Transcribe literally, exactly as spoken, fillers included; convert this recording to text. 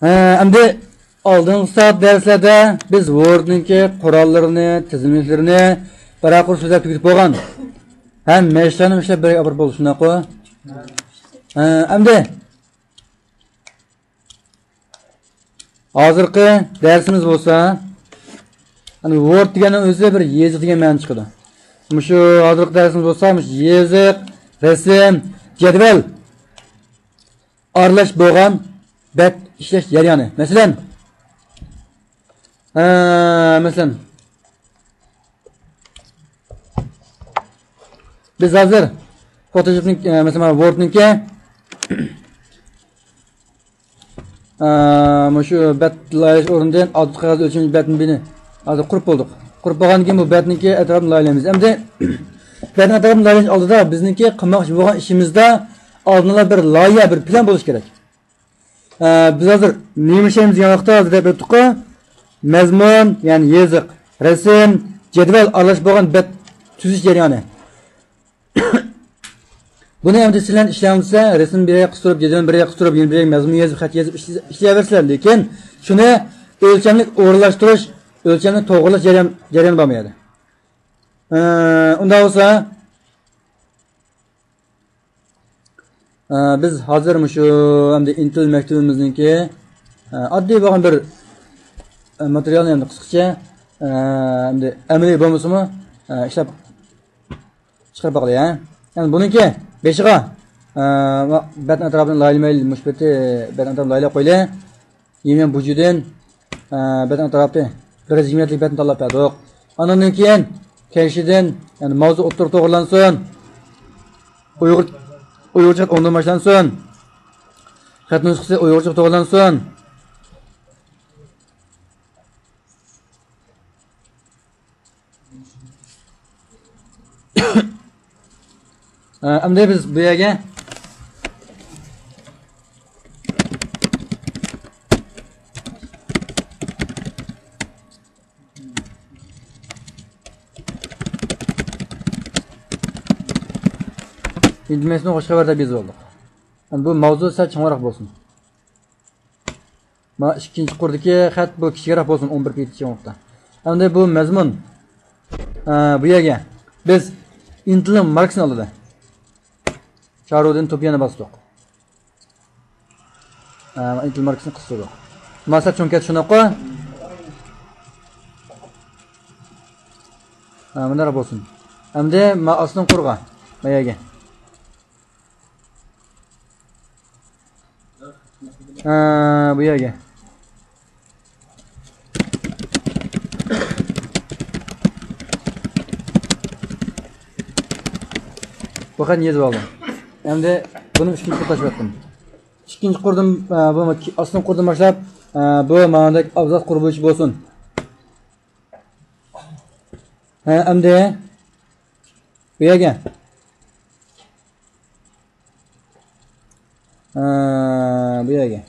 ھە، ئەمدى ئالدىنقى سائەت دەرسلەردە بىز ۋوردنىڭكى قوراللىرىنى، تىزىملىكلىرىنى بىرەر قۇر سۆزلەپ تۈگىتىپ بولغان. ھەم مەشىقلەرنى ئىشلەپ بىرگە ئاپىرىپ بولدى، شۇنداققۇ؟ ھە، ئەمدى ھازىرقى دەرسىمىز بولسا، يەنى ۋورد دېگەننىڭ ئۆزى بىر يېزىق دېگەن مەنىنى چىقىدۇ. مۇشۇ ھازىرقى دەرسىمىز بولسا، مۇشۇ يېزىق، رەسىم، جەدۋەل ئارىلاش بولغان بەت ئىشلەش جەريانى. مەسىلەن، ئە، مەسىلەن، بىز ھازىر فوتوشوپنىڭ، ئە، مەسىلەن، ۋوردنىڭكى، ئە، مۇشۇ بەت لايىھەلەش ئورنىدىن ئاددىي قەغەز ئۆلچىمى بەتنى بىنى ھازىر قۇرۇپ بولدۇق. قۇرۇپ بولغاندىن كېيىن بۇ بەتنىڭكى ئەتراپىنى لايىھەلەيمىز. ئەمدى بەتنىڭ ئەتراپىنى لايىھەلەش ئالدىدا بىزنىڭكى قىلماقچى بولغان ئىشىمىزدا ئالدىنلا بىر لايىھە، بىر پىلان بولۇشى كېرەك. ئە، بىز ھازىر نېمە ئىشلەيمىز دېگەن ۋاقىتتا ھازىر دەپ ئۆتتۇققۇ، مەزمۇن، يەنى يېزىق، رەسىم، جەدۋەل ئارىلاش بولغان بەت تۈزۈش جەريانى. بۇنى ئەمدى سىلەر ئىشلەڭلىسە، رەسىم بىر ياققا سۈرۈپ، جەدۋەل بىر ياققا سۈرۈپ، يەنە بىر ياققا مەزمۇن يېزىپ، خەت يېزىپ ئىشلە-، ئىشلىيەۋەرسىلەر. لېكىن شۇنى ئۆلچەملىك ئورۇنلاشتۇرۇش، ئۆلچەملىك توغرىلاش جەريان-، جەريانى بارمۇ يەردە؟ ئە، ئۇنداق بولسا، ئە، بىز ھازىر مۇشۇ ئەمدى ئىنتىل مەكتىپىمىزنىڭكى، ئە، ئاددىي بولغان بىر، ئە، ماتېرىيالنى ئەمدى قىسقىچە، ئە، ئەمدى ئەمەلىي بولمىسىمۇ، ئە، ئىشلەپ چىقىرىپ باقايلى، ھە. يەنى بۇنىڭكى بېشىغا، ئە، بەتنىڭ ئەتراپىنى لايىھەلىمەيلى، مۇشۇ بېتى بەتنىڭ ئەتراپىنى لايىھەلەپ قويىلى. يېمەن بۇجۇدىن، ئە، بەتنىڭ ئەتراپى بىر يۈز يىگىرمە مەتىرلىك بەتنى تاللاپ بەردۇق. ئاندىن كېيىن كەيشىدىن، يەنى ماۋزۇ ئوتتۇرىغا توغرىلانسۇن. ئۇيغۇر، ئۇيغۇرچە ئوڭدىن باشلانسۇن. خەت نۇسخىسى ئۇيغۇرچە توغرىلانسۇن. ئە، ئەمدى بىز بۇ يەرگە ئىنتىمەسنى خوش خەۋەر دەپ يېزىپ ئالدۇق. ئەمدى بۇ ماۋزۇ سەل چوڭراق بولسۇن. مانا ئىككىنچى قۇردىكى خەت بۇ كىچىكرەك بولسۇن، ئون بىر پىتى چوڭلۇقتا. ئەمدى بۇ مەزمۇن، ئە، بۇ يەرگە بىز ئىنتىلنىڭ ماركىسىنى ئالدى. چارۇدىن توپىيەنى باستۇق. ئە، ئىنتىل ماركىسىنى قىستۇردۇق. مانا سەل چوڭ كەتتى، شۇنداققۇ؟ ئە، مۇنداق بولسۇن. ئەمدى ما ئاستىن قۇرغا، ما يەرگە. ھە، بۇ يەرگە. بۇ خەتنى يېزىپ ئالدىم. ئەمدى بۇنى ئۈچىنچى قۇردا تاشلاپ ئەتتىم. ئىككىنچى قۇردىن، ئە، بۇ ئاستىن قۇردىن باشلاپ، ئە، بۇ مانادەك ئابزاس قۇر بويىچە بولسۇن. ھە، ئەمدى بۇ يەرگە. ھە، بۇ يەرگە.